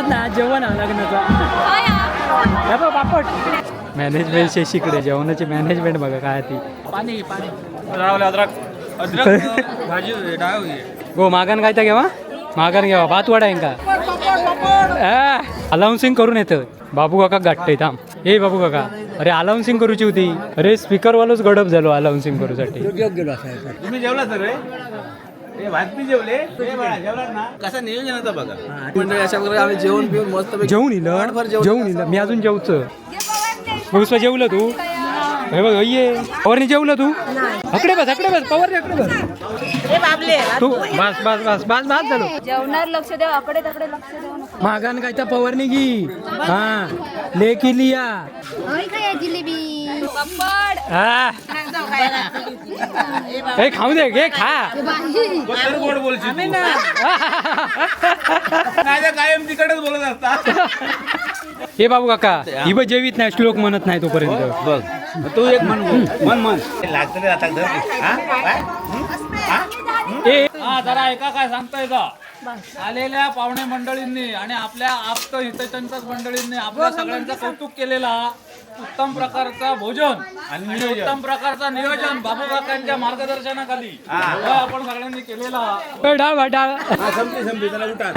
जेवणच ना, जेवण हा लग्नाचा. हे बघ पापड. मॅनेजमेंट शेशीकडे जेवणाची मॅनेजमेंट बघा काय ती. पाणी पाणी. अद्रक अद्रक भाजी डाळ हुई. गो मागान काय तर घेवा, मागान घेवा. भात वडा आहे का? अलाउन्सिंग करून येतं. बाबू काका गाठतंय, थांब. ए बाबू काका, अरे अलाउन्सिंग करूची होती. अरे स्पीकर वालोच गडप झालो अलाउन्सिंग करूसाठी. तुम्ही जेवला सगळे? ए भात बी जेवले? ए बाळा, जेवलात ना? कसं नियोजन होतं बघा. मंडळी, अशा प्रकारे आम्ही जेवण पिऊन मस्त. जेवून इलं, जेवून इलं. मी अजून जेवच. पुष्पा, जेवलं तू? हे बघ, ये पवारनी, जेवलं तू? अकडे बस, अकडे बस पवारनी, अकडे बस तू. बस बस बस बस बस झालो. जेवणार लक्ष द्या, अकडे तकडे लक्ष देऊ नका. मागान काय तर पवारनी की हा लेकी लिया. जिलेबी, पापड. हा, हे खाऊ दे, घे खा. तर गोड बोलशील तू. नाही तर कायम तिकडच बोलत असता. हे बाबू काका, ही बघ जेवीत नाही, श्लोक म्हणत नाही तोपर्यंत. बघ तू एक म्हण म्हण म्हण लागतं रे आता धर. हा? काय? हा? ए. हा, जरा ऐका काय सांगताय का. आलेल्या पाहुणे मंडळींनी आणि आपल्या आप्त हितचिंतक मंडळींनी आपल्या सगळ्यांचं कौतुक केलेला उत्तम प्रकारचा भोजन आणि उत्तम प्रकारचा नियोजन बाबू काकांच्या मार्गदर्शनाखाली हा आपण सगळ्यांनी केलेला. डाळ डाळ. हा, संपली संपली, त्याला उठा.